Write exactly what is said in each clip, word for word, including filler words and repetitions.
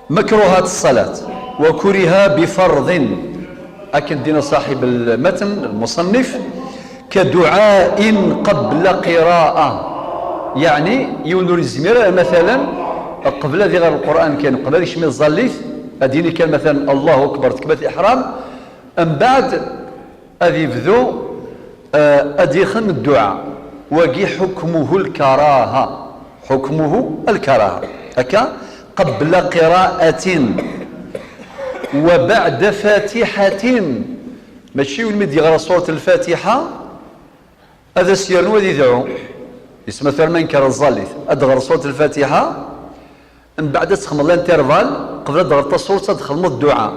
مكروهات الصلاة وكره بفرض، akken d-yenna صاحب المتن المصنف, كدعاء قبل قراءة. يعني, yiwen ur yezmir ara, مثلا, qbel ad iɣer Lqur'an kan, qbel ad ikcem i tẓallit, ad yini kan, مثلا, الله أكبر, tekbat iḥram, mbeɛd ad yebdu, eh, ad yexdem dduɛa. Wagi حكمه الكراهة. حكمه الكراهة. Akka, قبل قراءة وبعد فاتحة. Mačči melmi d-yeɣra surat Lfatiḥa, ad as-yernu ad idɛu. Yesma tura ma yenker tẓallit, ad d-ɣer surat Lfatiḥa, mbeɛd ad txedmeḍ l'intervalle, qbel ad d-ɣer tasuret ad txedmeḍ dduɛa.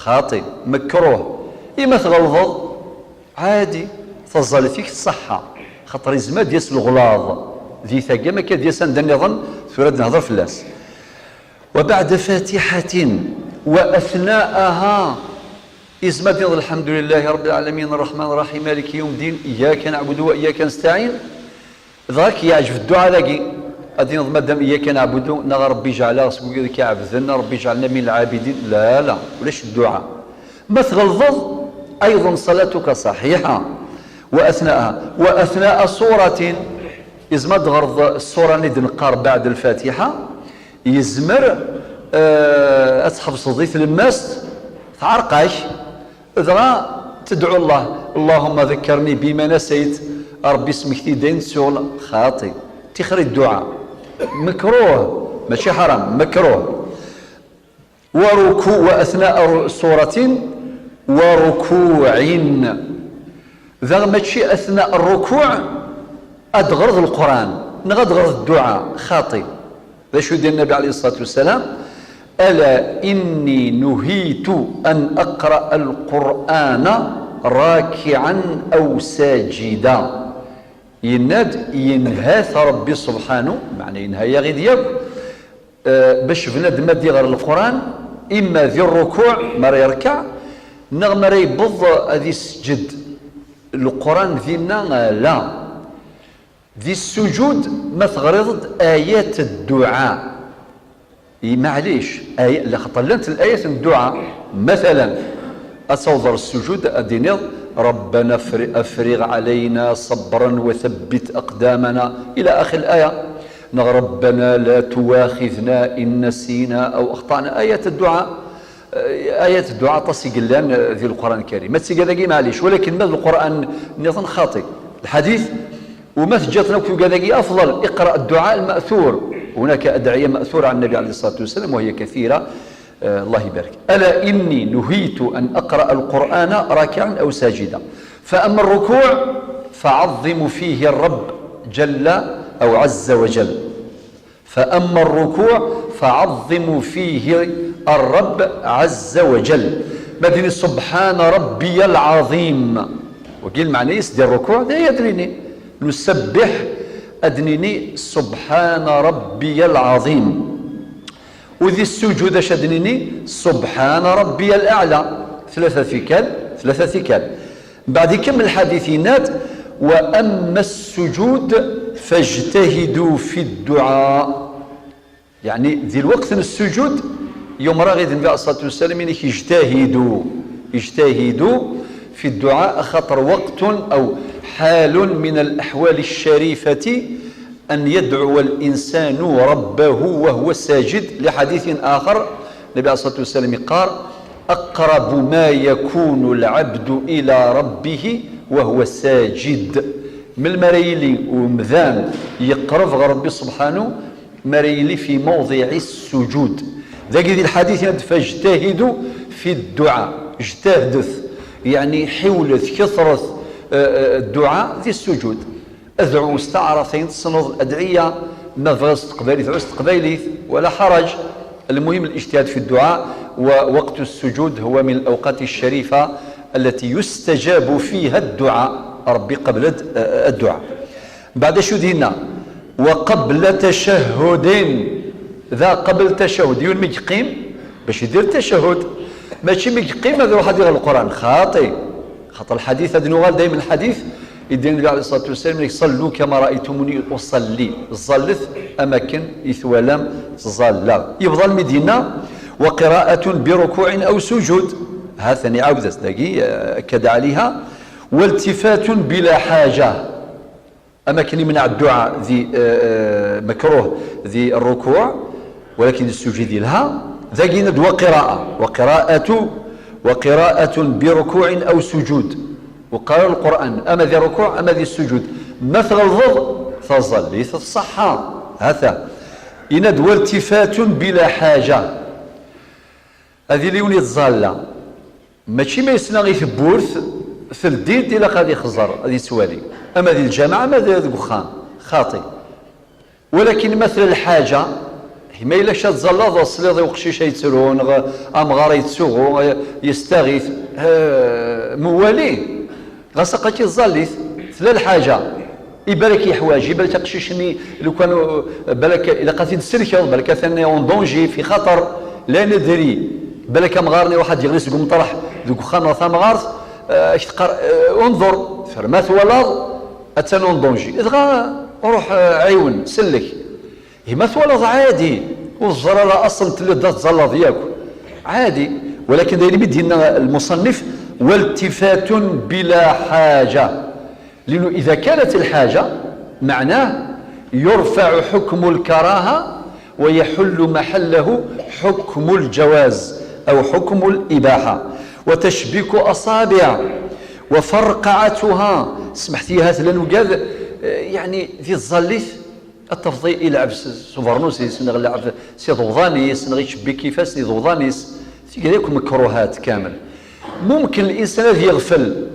Xaṭi, mekruh. I ma tɣelḍeḍ, ɛadi, taẓallit-ik tṣeḥḥa. Xaṭer yezmer ad d-yas leɣlaḍ di tagi, ma akka ad d-yas anda nniḍen, tura ad d-nehder fell-as. وبعد فاتحة وأثناءها. Yezmer ad d-nniḍ الحمد لله رب العالمين الرحمن الرحيم مالك يوم الدين إياك نعبد وإياك نستعين. Dɣa k-yeɛǧeb dduɛa dagi, ad d-tiniḍ madam إياك نعبد, neɣ Ṛebbi jeɛleɣ seg wid i k-iɛebden, Ṛebbi jeɛlna من العابدين. La, la, ulac dduɛa. Ma tɣelḍeḍ, أيضا صلاتك صحيحة. وأثناءها, وأثناء سورة, yezmer ad d-teɣreḍ ṣṣura-nni d-neqqar بعد الفاتحة, yezmer, eh, ad tḥebseḍ di tlemmast, tɛerq-ak, dɣa tedɛu Allah, اللهم ذكرني بما نسيت, a Ṛebbi, smekti-d ayen ttuɣ. Xaṭi, tixri dduɛa. Mekruh, mačči ḥaram, mekruh. وركوع, وأثناء سورة وركوع. Daɣ mačči أثناء الركوع ad d-teɣreḍ Lqur'an, neɣ ad d-teɣreḍ dduɛa, xaṭi. D acu i d-yenna Nnbi عليه الصلاة والسلام? ألا إني نهيت أن أقرأ القرآن راكعا أو ساجدا. Yenna-d, yenha-t Ṛebbi subḥanu, meɛna yenha-yaɣ-id yakk, eh, bac bnadem ad d-iɣer Leqran, imma di ṛṛukuɛ, mi ara yerkeɛ, neɣ mi ara yewweḍ ad iseǧǧed. Leqran dinna, eh, la. Di ssujud, ma teɣriḍ-d ayat dduɛa, i, maɛlic, ay-, lxaṭer llant layat n dduɛa. Matalan, ad tawḍeḍ ɣer ssujud, ad d-tiniḍ, ربنا افر-، أفرغ علينا صبرا وثبت أقدامنا إلى آخر الآية. Neɣ ربنا لا تواخذنا إن نسينا أو أخطأنا. Ayat dduɛa, eh, ayat dduɛa aṭas i yellan, eh, di Leqran Lkarim. Ma d tigad-agi, maɛlic, walakin ma d Leqran nniḍen, xaṭi. Lḥadit, وما تجاتنا كي قال لك أفضل، اقرأ الدعاء المأثور. هناك أدعية مأثورة عن النبي عليه الصلاة والسلام وهي كثيرة. آه، الله يبارك. ألا إني نهيت أن أقرأ القرآن راكعا أو ساجدا، فأما الركوع فعظموا فيه الرب جل أو عز وجل. فأما الركوع فعظموا فيه الرب عز وجل. Ma d-nini سبحان ربي العظيم. Wagi lmeɛna-is di ṛṛukuɛ, d aya ad d-nini. Nusebbiḥ, ad d-nini سبحان ربي العظيم. U di ssujud, acu ad d-nini? سبحان ربي الأعلى. Tlata tikkal, tlata tikkal. Mbeɛd ikemmel lḥadit, yenna-d, وأما السجود فاجتهدوا في الدعاء. Yeɛni, di lweqt n ssujud, yumer-aɣ-id Nnbi عليه الصلاة والسلام, yenna-k, اجتهدوا، اجتهدوا في الدعاء, axaṭer وقت أو حال من الأحوال الشريفة أن يدعو الإنسان ربه وهو ساجد. لحديث آخر, Nnbi عليه الصلاة والسلام yeqqar, أقرب ما يكون العبد إلى ربه وهو ساجد. Melmi ara yili umdan yeqreb ɣer Ṛebbi subḥanu, mi ara yili في موضع السجود. Dagi di lḥadit yenna-d, فاجتهدوا في الدعاء. اجتهدوا, yeɛni ḥiwlet, ketret, eh, eh, dduɛa di ssujud. Adɛu s taɛrabt ayen tessneḍ, adɛiya, ma tebɣiḍ s teqbaylit, ɛu s teqbaylit, ولا حرج. المهم الاجتهاد في الدعاء، ووقت السجود هو من الأوقات الشريفة التي يستجاب فيها الدعاء، Ṛebbi iqbel-d, eh, dduɛa. Mbeɛd acu d-yenna? وقبل تشهد. Da qbel tacahud, yiwen mi yeqqim bac idir tacahud, mačči mi yeqqim ad iruḥ ad iɣer Leqran, xaṭi. Xaṭer lḥadit, ad nuɣal daymen lḥadit, i d-yenna Nnbi عليه الصلاة والسلام, صلوا كما رأيتموني أصلي. Ẓẓallet am akken i twalam ttẓallaɣ. Yebḍa almi d-yenna, وقراءة بركوع أو سجود. هاثني عاودت داقي، آه، أكد عليها. والتفات بلا حاجة. أما كان يمنع الدعاء ذي، آه، آه، مكروه ذي الركوع، ولكن السجود لها. ذاقي ند وقراءة، وقراءة، وقراءة بركوع أو سجود. وقرا القرآن، أما ذي ركوع، أما ذي السجود. ما تغلظ، تظلي، الصحة. هذا. إند والتفات بلا حاجة. هذه اللي وني تظلى. ماشي ما يسنى غير ثبورت، في الدين إلا قاعد يخزر، هذه سوالي. أما ذي الجامعة، ما ذي ذي بخام. خاطي. ولكن مثل الحاجة، ما إلا شاد زلاض وصليض وقشيش يتسرون، غ-، أمغار يتسوغو، يستغيث، آه، موالي. غاس قاكي الزاليت، تلا الحاجة. يبالك يحواج، يبالك قشيشني، لو كان، بالك إلا قاتي تسلكض، بالك ثاني اون دونجي، في خطر، لا ندري. بالك أمغارني واحد يغلس قوم طرح، ذوك خانة ثامغارت، آه، اش تقر-، آه، انظر، فرمات ولاض، أتان اون دونجي. إذا روح، آه، عيون، سلك. هي ما توالض عادي، والزرارة أصلا تلي دا تزلض ياك عادي، ولكن داير بيدينا المصنف: والتفات بلا حاجة، لأنه إذا كانت الحاجة معناه يرفع حكم الكراهة ويحل محله حكم الجواز أو حكم الإباحة، وتشبيك أصابع وفرقعتها، سمحتي هات لنقاذ، يعني ذي الظليث، التفضي يلعب س-، سوفرنوسيس، نغ لعب سي ضوضانيس، نغ يتشبي كيفاس سي ضوضانيس، تيقريك مكروهات كامل. ممكن الإنسان هذا يغفل،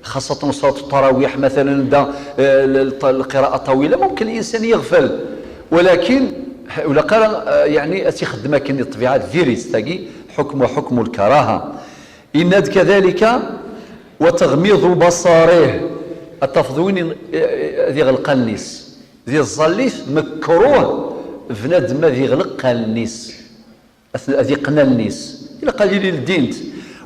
خاصة صلاة التراويح مثلًا، دا، آه، ال-، ال-، القراءة طويلة، ممكن الإنسان يغفل، ولكن ه-، ولا قال، آه، يعني، أتخدم كان الطبيعة فيريس تاكي، حكم، حكم الكراهة. إن كذلك وتغميض بصره، التفضوين، آه، آه، ذي غلقان نيس. ذي الظليث مكروه بنادم ذي غلق قال نيس. أث-، ذي قنال نيس. إلا قال لي لدينت.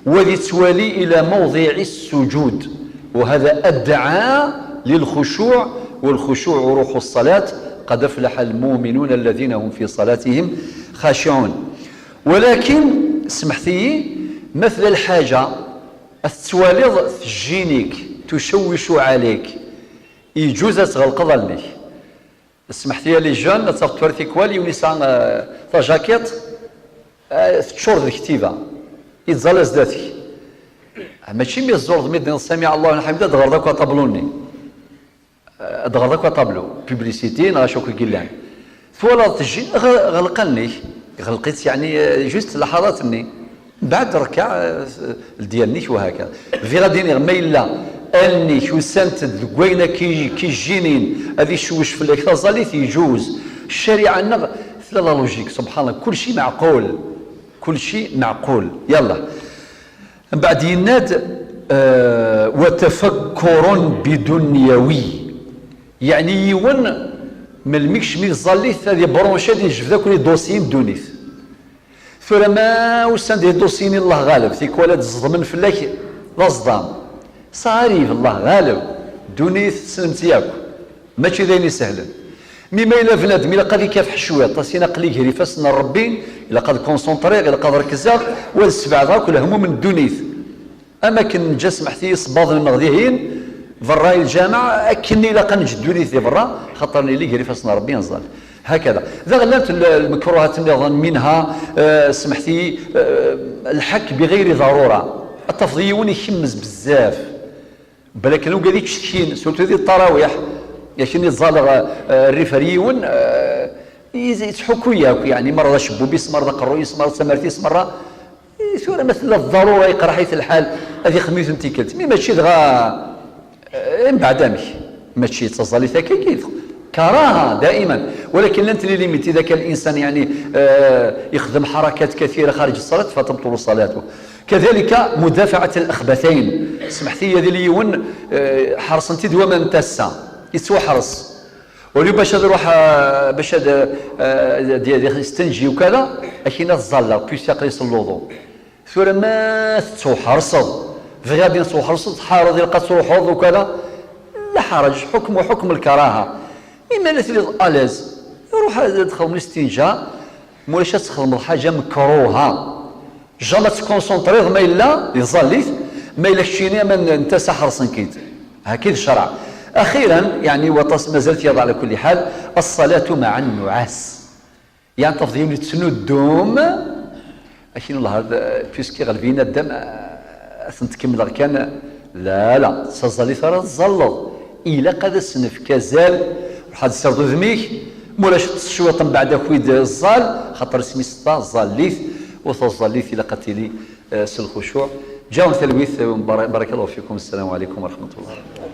وذي توالي إلى موضع السجود. وهذا أدعى للخشوع، والخشوع روح الصلاة. قد أفلح المؤمنون الذين هم في صلاتهم خاشعون. ولكن، سمحتي، مثل الحاجة، التواليض تجينيك، تشوش عليك. يجوز تغلقض لنيك. سمحت لي لي جون، تاخذ تورثي كوالي ونسا، آه، تاجاكيط، آه، تشور الكتيبة. يتزال زداتك. آه، ماشي مي الزور مي دين سمع الله لمن حمده دغر داك طابلوني. آه، دغر داك طابلو. بيبليسيتي، نغا شوك قلان. ثولا تجي، غ-، غلقني. غلقت يعني، آه، جوست لحظاتني. بعد ركع، آه، ديالنيك وهكذا. في غادي نغ ما إلا أنك وسنت دقوينا كي، كي جينين، هذه شوش في الليك تظليت يجوز. الشريعة نغ، لا لا لوجيك، سبحان الله، كل شيء معقول. كل شيء معقول. يلا. من بعد يناد، آه، وتفكر بدنيوي. يعني يون من المكش من الظليت هذه برونشات يجبد كل دوسيين دونيت. ثورة ما وسان دي دوسيني الله غالب، تيكوالا تزضمن فلاك لا صدام. صاري الله غالب، دوني تسلمت ياك. ماشي داين يسهلن. مي ما إلا بنادم، إلا قد يكافح شوية، طاسين أقلي يجري فاسنا ربي، إلا قد كونسونطري، إلا قد ركزا، والسبع ذاك الهموم من الدونيت. أما كن جا سمحتي يصباض المغديين، برا الجامع، أكني لا قنج الدونيت برا، خاطرني اللي يجري فاسنا ربي ينزل. هكذا. ذا غلات ال-، المكروهات النظام منها، آه، سمحتي، آه، الحك بغير ضرورة. التفضيون يخمز بزاف. بالك لو قال يتشتكين، سورتو ذي التراويح، يا شني الزالغ، آه، الريفريون، آه، يز-، يتحكوا ياك، يعني، مرة شبوبيس، مرة قرويس، مرة سمرتيس، مرة، إيه، ثورة مثل الضرورة يقرحيت الحال، هذه خميس انتيكلت. مي ماشي دغا، آه، من بعد أمك. ماشي تزالي تاكيكيت. كراهة دائمًا. ولكن لن تلي ليميت إذا كان الإنسان، يعني، آه، يخدم حركات كثيرة خارج الصلاة فتبطل صلاته. كذلك مدافعة الأخبثين. سمحتي يا ذي ليون، آه، حرصنتي دوا من تسا. يتسوى حرص. ولو باش هذا يروح، آه، باش هذا، آه، دي-، دي-، يستنجي وكذا، أكينا الزالة، بيس يقري الوضوء. ثورة ما تتوحرصد. في غادي نتوحرصد، حارض يلقى تروحوض وكذا. لا حرج، حكم حكم الكراهة. إما لا تريد أليز، روح دخل من الاستنجاء. Mulac ad txedmeḍ ḥaǧa mekruha. Jamais ad tkunsunṭriḍ ma yella di tẓallit, ma yella keččini ama n tasa ḥerṣen-k-id. Haki d ccṛeɛ. Axiran, yeɛni waṭas mazal tiyaḍ ɛla kulli ḥal, الصلاة مع النعاس. Yeɛni tafeḍ yiwen yettnuddum, akin Allah, puisque ɣelbi yinaddam, ad tent-kemmleɣ kan. La, la, s tẓallit ara tẓalleḍ. Ilaq ad as-nefk azal, ruḥ ad tserreḍ udem-ik, mulac ṭṭes cwiṭ mbeɛd aki-d ẓẓal, xaṭer isem-is taẓallit, u taẓallit ilaq ad tili, eh, s lxucuɛ. Ǧǧiɣ-wen talwit, eh, bar-, barakallahu fikum, السلام عليكم ورحمة الله.